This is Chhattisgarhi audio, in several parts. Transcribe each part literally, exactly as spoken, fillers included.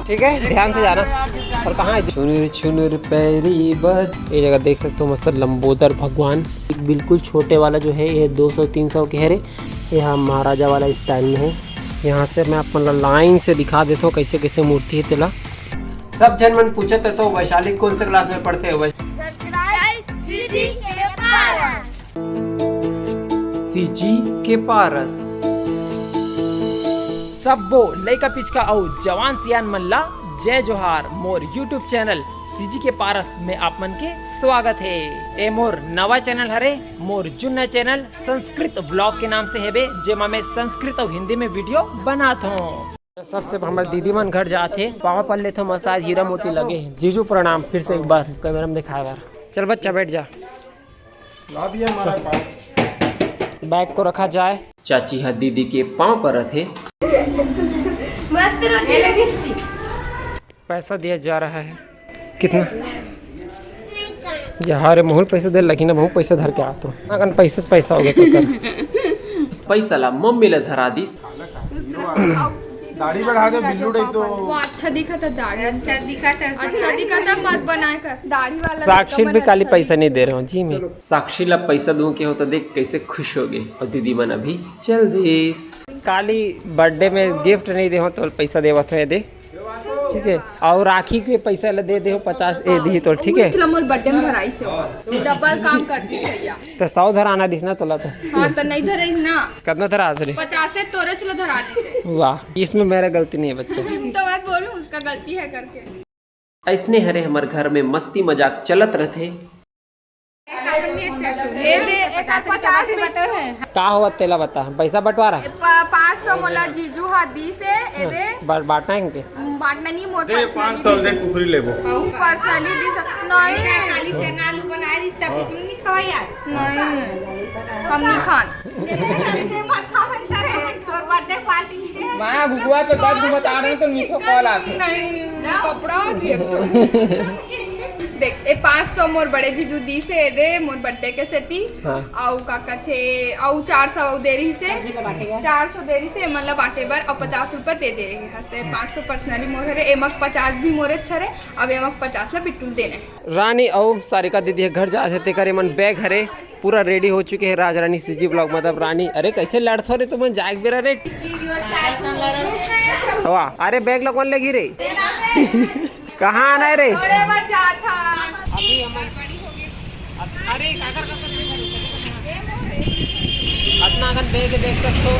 ठीक है, ध्यान से जाना। और कहाँ है? छुनुर छुनुर पैरी बज। ये जगह देख सकते हो, मस्त लंबोदर भगवान, एक बिल्कुल छोटे वाला जो है, ये दो सौ तीन सौ के हरे। ये हा महाराजा वाला स्टाइल में है। यहाँ से मैं अपन ला लाइन से दिखा देता हूँ, कैसे कैसे मूर्ति है तेला। सब झन मन पूछत रहिथो, वैशाली कौन से क्लास में पढ़थे? वैश- सब्सक्राइब सीजी के पारस। सीजी के पारस। सब्बो लइका पिचका अउ जवान सियान मन ला जय जोहार। मोर YouTube चैनल सीजी के पारस में आप मन के स्वागत हे। ए मोर नवा चैनल हरे, मोर जुन्ना चैनल संस्कृत व्लॉग के नाम से हेबे, जेमा मैं संस्कृत अउ हिंदी में वीडियो बनात हूँ। सबसे हमर दीदी मन घर जात हे, पाँव पर लेथो, मसाज हीरा मोती लगे हे। जीजू प्रणाम, फिर से एक बार कैमरा में दिखाए बार। चल बच्चा बैठ जा। ला दिया हमारा पाँव। बैग को रखा जाए। चाची हा दीदी के पाँव परत हे। मस्त रहो। पैसा दिया जा रहा है। कितना? यार, महूँ ल पैसा दे, लेकिन महूँ पैसा धर के आत हूँ। अगर पैसा, पैसा हो गया तो कर। पैसा ला मम्मी ला धरा दिस। दाढ़ी बढ़ा दे, बिल्लू टाइप तो। वो अच्छा दिखा था दाढ़ी। अच्छा दिखा था। अच्छा दिखा था, मत बनाए कर। दाढ़ी वाला साक्षी भी काली पैसा नहीं दे रहे हो जी मैं। साक्षी ला पैसा दूं के हो तो देख कैसे खुश हो गए। और दीदी मन अभी चल दिस। काली बर्थडे में गिफ्ट नहीं दे हो तो पैसा देवत हो, ये दे। ठीक है, और राखी के पैसा ला दे दे हो पचास, ए दी तो ठीक है। चलो, मोर बर्थडे में धराई से डबल काम कर दी भैया। तो सौ धराना दिस ना तोला तो। हाँ, तो नहीं धरे ना। कितना धरा रे? पचास से तोरे चलो धरा दी से। वाह, इसमें मेरा गलती नहीं है बच्चा। तुम तो मत बोलो, उसका गलती है करके। ऐसने हरे हमर घर में मस्ती मजाक चलत रहथे। ए दे, एक पचास रुपया है। का होवत तेला बता, पैसा बंटवारा? प-, पाँच सौ मोला जीजू हा दी से, ए दे। ब-, बांटना है इनके? बांटना नहीं, मोर दे, personally पाँच सौ दे, कुकरी लेबो। Personally दी से, नहीं। काली चना आलू बना रही, सब कुछ नहीं खवाई यार। नहीं, हम नहीं खान। दे मत खा, बनता रहे, तोर बर्थडे पार्टी नहीं दे। माँ, भुगवा तो दस दिन बता रहे हैं, तो नीचे कॉल आते हैं। नहीं, कपड़ा भी है। देख, ए पाँच सौ मोर बड़े जीजू दी से, ए दे मोर बर्थडे के सेती। हाँ। अउ का कथे, अउ चार सौ दे रही से, चार सौ दे रही से, मतलब बांटे बर, अउ पचास रुपया दे दे रही हंसते। पाँच सौ personally मोर हरे, एमक पचास भी मोरे अच्छा रे, अब एमक पचास ला बिट्टू देने। रानी अउ सारिका दीदी घर जात हे, तेकर एमन बैग हरे, पूरा रेडी हो चुके हे। राज रानी सीजी ब्लॉग, मतलब रानी, अरे कैसे लड़थो रे तुमन जाए के बेरा रे? वाह, अरे बैग ला कोन लेगी रे? कहाँ आना है रे? अभी हमन, अरे काकर काकर, अतना अकन बैग देख सकथो।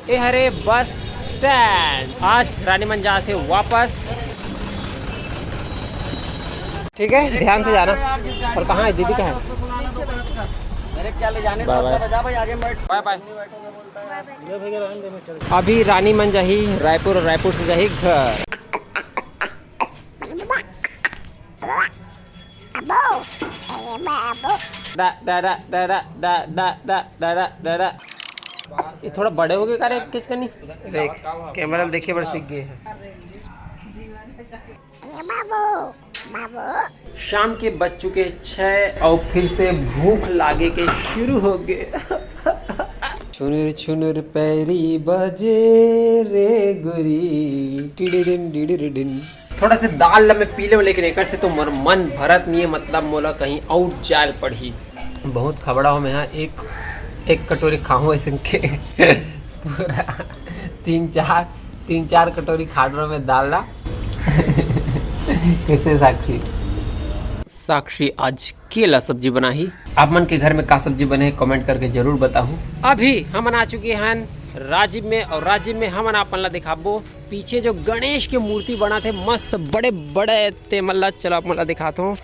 ए हरे बस स्टैंड। आज रानी मन जात हे वापस। ठीक है, ध्यान से जाना। और कहाँ है दीदी, कहाँ है? अरे क्या ले जाने से बाय बाय। मतलब है, जा भाई आगे बैठ। बाय बाय। अभी रानी मन जाही रायपुर और रायपुर से जाही घर। डा, डा, डा। ये थोड़ा बड़े हो गए का रे, किचकनी? देख, कैमरा में देखे बड़े सीख गए हैं। शाम के बज चुके छः और फिर से भूख लागे के शुरू हो गए। छुनुर छुनुर पैरी बजे रे गुरी, टिडिडिन डिडिडिन। थोड़ा से दाल ला मैं पी लेव, लेकिन एकर से तो मोर मन भरत नहीं है, मतलब मोला कहीं और जायल पड़ही। बहुत खबड़ा हो मैं यहाँ, एक, एक कटोरी खाहूँ ऐसे के। पूरा तीन चार, तीन चार कटोरी खा रहा मैं दाल ला। कैसे साक्षी? साक्षी आज केला सब्जी बनाही। आप मन के घर में का सब्जी बने हे, कमेंट करके जरूर बताहू। अभी हमन आ चुके हैं राजिम में, और राजिम में हमन आप मन ला दिखाबो पीछे जो गणेश के मूर्ति बना थे, मस्त बड़े बड़े, ते मन ला चलो आप मन ला दिखात हूँ।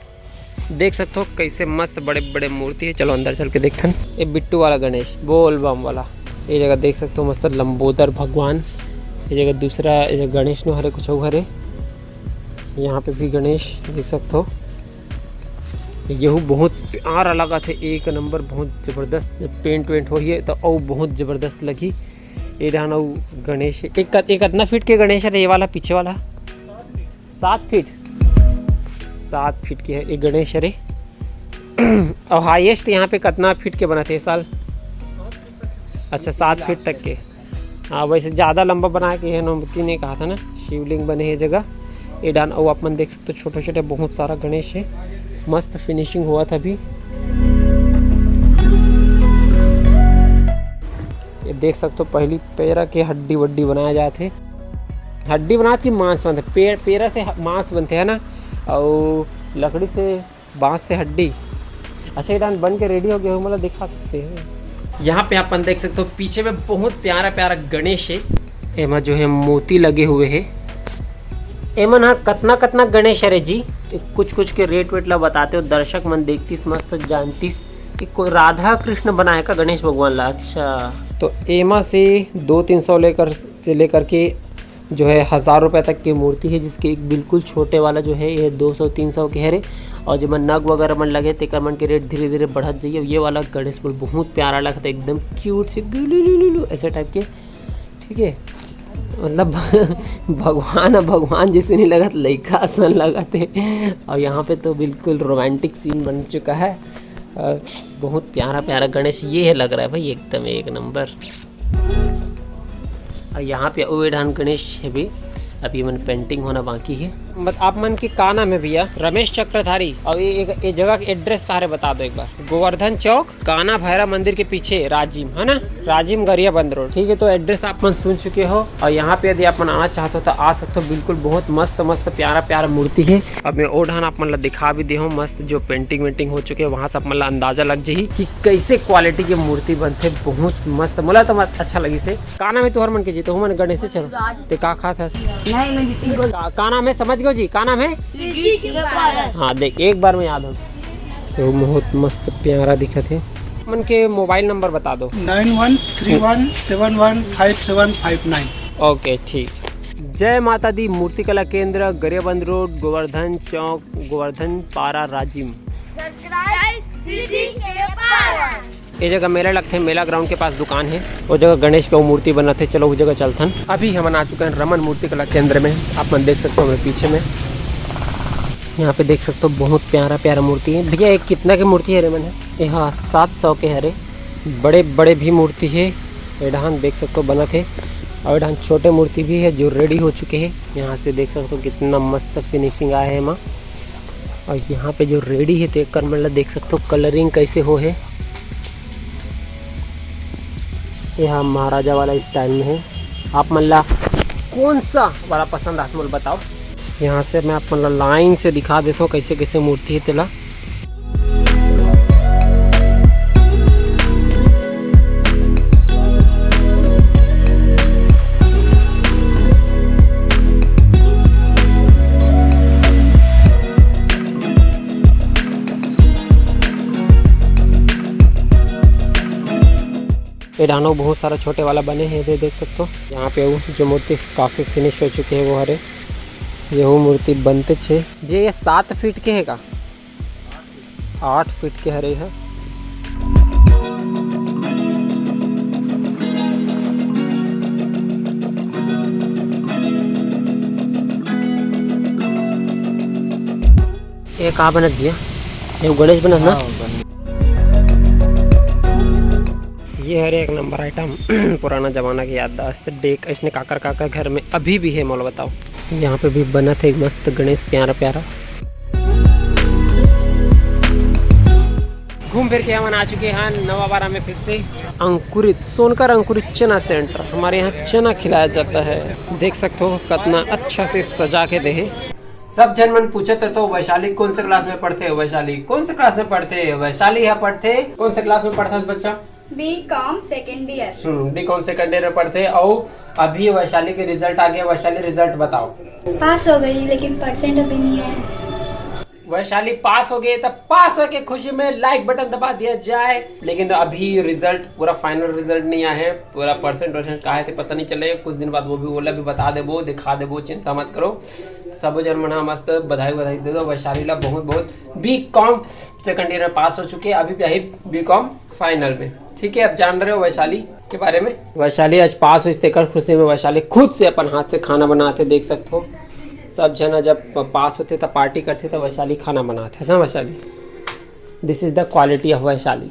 देख सकते हो कैसे मस्त बड़े बड़े मूर्ति है। चलो अंदर चल के देखथन। ये बिट्टू वाला गणेश, बोल बम वाला, ये जगह देख सकते हो मस्त लंबोदर भगवान। ये जगह दूसरा, ये जगह गणेश नो हरे, कुछ और हरे। यहाँ पे भी गणेश देख सकते हो। यहू बहुत प्यारा लगा थे, एक नंबर, बहुत जबरदस्त। जब पेंट वेंट होही तो अउ बहुत जबरदस्त लगी। ये डाहन अउ गणेश, एक, एक अतना फीट के गणेश है ये वाला, पीछे वाला सात फीट, सात फीट के है ये गणेश। अरे अउ हाईएस्ट यहाँ पे कतना फीट के बनत हे ये साल? अच्छा, सात फीट तक के। हाँ, वैसे ज़्यादा लंबा बना के हे, नौमती ने कहा था ना, शिवलिंग बने हे जगह। ये डान, अउ आप मन देख सकते हो, छोटे छोटे बहुत सारा गणेश हे, मस्त फिनिशिंग होवत हे अभी। ये देख सकते हो, पहली पैरा के हड्डी वड्डी बनाया जात हे। हड्डी बनात कि मांस बनथे? पे-, पैरा से ह-, मांस बनथे, है ना, अउ लकड़ी से, बांस से हड्डी। अच्छा, ये डान बन के रेडी हो गया हो, मतलब दिखा सकते हैं। यहाँ पे अपन देख सकते हो, पीछे में बहुत प्यारा प्यारा गणेश है। एमा जो है मोती लगे हुए हैं। एमन हा कतना कतना गणेश हरे जी? कुछ कुछ के रेट वेट ला बताते हो, दर्शक मन देखतिस मस्त जानतिस कि कोई राधा कृष्ण बनाए का गणेश भगवान ला। अच्छा, तो एमा से दो तीन सौ लेकर, से लेकर के जो है हज़ार रुपये तक की मूर्ति है, जिसके एक बिल्कुल छोटे वाला जो है ये दो सौ तीन सौ के हरे। और जेमन नग वगैरह मन लगे तेकर मन के रेट धीरे धीरे बढ़त जाइए। ये वाला गणेश बल बहुत प्यारा लगता है, एकदम क्यूट से गुलुलुलुलु ऐसे टाइप के, ठीक है, मतलब भगवान, भगवान जैसे नहीं लगत, लइका असन लगत है। और यहाँ पे तो बिल्कुल रोमांटिक सीन बन चुका है। अ, बहुत प्यारा प्यारा गणेश ये है, लग रहा है भाई एकदम एक नंबर। और यहाँ पे अउ एक डान गणेश है भी, अभी मन पेंटिंग होना बाकी है। मत-, आप मन के का नाम है भैया? रमेश चक्रधारी। और ये एक, ये जगह के एड्रेस का है, बता दो एक बार। गोवर्धन चौक, काना भैरव मंदिर के पीछे राजिम, है ना, राजिम गरियाबंद रोड। ठीक है, तो एड्रेस आप मन सुन चुके हो। और यहाँ पे यदि आप मन आना चाहते हो तो आ सकते हो। बिल्कुल बहुत मस्त मस्त प्यारा प्यारा मूर्ति है। अब मैं ओ डान आप मन ला दिखा भी दे हूँ, मस्त जो पेंटिंग वेंटिंग हो चुके हैं, वहाँ से आप मन ला अंदाजा लग जाही कि कैसे क्वालिटी की मूर्ति बनथे। बहुत मस्त, मोला तो मस्त अच्छा लगिस हे। का नाम है तुहर मन के जी? तो मन गणेश से चलो। ते का खात हस? नहीं, मैं जीती। का, का नाम है, समझ गयो जी? का नाम है? सीजी के पारस। हाँ, देख, एक बार में याद हो। तो बहुत मस्त प्यारा दिखत है। मन के मोबाइल नंबर बता दो। Nine one three one seven one five seven five nine। ओके, ठीक। जय माता दी, मूर्तिकला केंद्र, गरियाबंद रोड, गोवर्धन चौक, गोवर्धन पारा, राजिम। सब्सक्राइब सीजी के पारस। ये जगह मेला लगथे, मेला ग्राउंड के पास दुकान है, वो जगह गणेश के मूर्ति बनत हे। चलो, उस जगह चलथन। अभी हमन आ चुके हैं रमन मूर्तिकला केंद्र में, आप मन देख सकते हो मेरे पीछे में, यहाँ पे देख सकते हो बहुत प्यारा प्यारा मूर्ति है। भैया, एक कितना के मूर्ति है रे मन? ये हाँ, सात सौ के हरे। बड़े बड़े भी मूर्ति है, ये डान देख सकते हो बनत है, और ये डान छोटे मूर्ति भी है जो रेडी हो चुके हैं। यहाँ से देख सकते हो कितना मस्त फिनिशिंग आया है एमा। और यहाँ पे जो रेडी है, तो एकर मन ला देख सकते हो कलरिंग कैसे हो है। यहाँ महाराजा वाला स्टाइल में है। आप मन ला कौन सा वाला पसंद आत, मोला बताओ। यहाँ से मैं आप मन ला लाइन से दिखा देता हूँ कैसे कैसे मूर्ति है तेला। ये डानो बहुत सारा छोटे वाला बने हैं, ये देख सकते हो। यहाँ पे वो जो मूर्ति काफ़ी फिनिश हो चुके हैं वो हरे, ये वो मूर्ति बनते छे। भैया, ये सात फीट के है का? आठ फीट के हरे है। ये का बनत भैया? ये गणेश बनत ना? हाँ, बन- ये हरे एक नंबर आइटम। पुराना जमाना के याददाश्त, डेक, इसने काकर काकर घर में अभी भी है, मोला बताओ। यहाँ पे भी बनत है एक मस्त गणेश, प्यारा प्यारा। घूम फिर के हमन आ चुके हैं नवा बारा में फिर से। अंकुरित, सोनकर अंकुरित चना सेंटर, हमारे यहाँ चना खिलाया जाता है। देख सकते हो कितना अच्छा से सजा के दे हे। सब झन मन पूछत रहिथे, "वैशाली कौन से क्लास में पढ़थे? वैशाली कौन से क्लास में पढ़थे?" वैशाली यहाँ पढ़थे। कौन से क्लास में पढ़थस बच्चा? BCom second year. Hmm, BCom second year में पढ़थे। अउ अभी वैशाली के रिजल्ट आ गया, वैशाली रिजल्ट बताओ। पास हो गई, लेकिन परसेंट अभी नहीं आया। वैशाली पास हो गई, तो पास होके खुशी में लाइक बटन दबा दिया जाए। लेकिन अभी रिजल्ट, पूरा फाइनल रिजल्ट नहीं आया है, पूरा परसेंट वर्सेंट का है तो पता नहीं चले। कुछ दिन बाद वो भी, ओला भी बता देबो, दिखा देबो, चिंता मत करो। सबो झन मन हा मस्त बधाई बधाई दे दो वैशाली ला, बहुत बहुत। बीकॉम सेकंड ईयर में पास हो चुके, अभी भी आई बीकॉम फाइनल में। ठीक है, अब जान रहे हो वैशाली के बारे में। वैशाली आज पास होइस, तेकर खुशी में वैशाली खुद से अपन हाथ से खाना बनाथे, देख सकते हो। सब झन जब प-, पास होथे, तब पार्टी करथे, तब वैशाली खाना बनाथे ना Vaishali. This is the quality of Vaishali.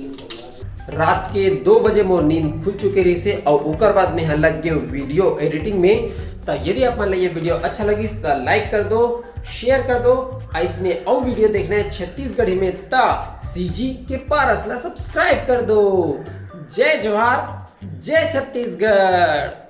रात के दो बजे मोर नींद खुल चुके रहिसे अउ ओकर बाद में ह लग गए वीडियो एडिटिंग में। त यदि आप मन ला ये वीडियो अच्छा लगिस त लाइक कर दो, शेयर कर दो। अइसने अउ वीडियो देखना है छत्तीसगढ़ी में त सीजी के पारस ला सब्सक्राइब कर दो। जय जोहार, जय छत्तीसगढ़।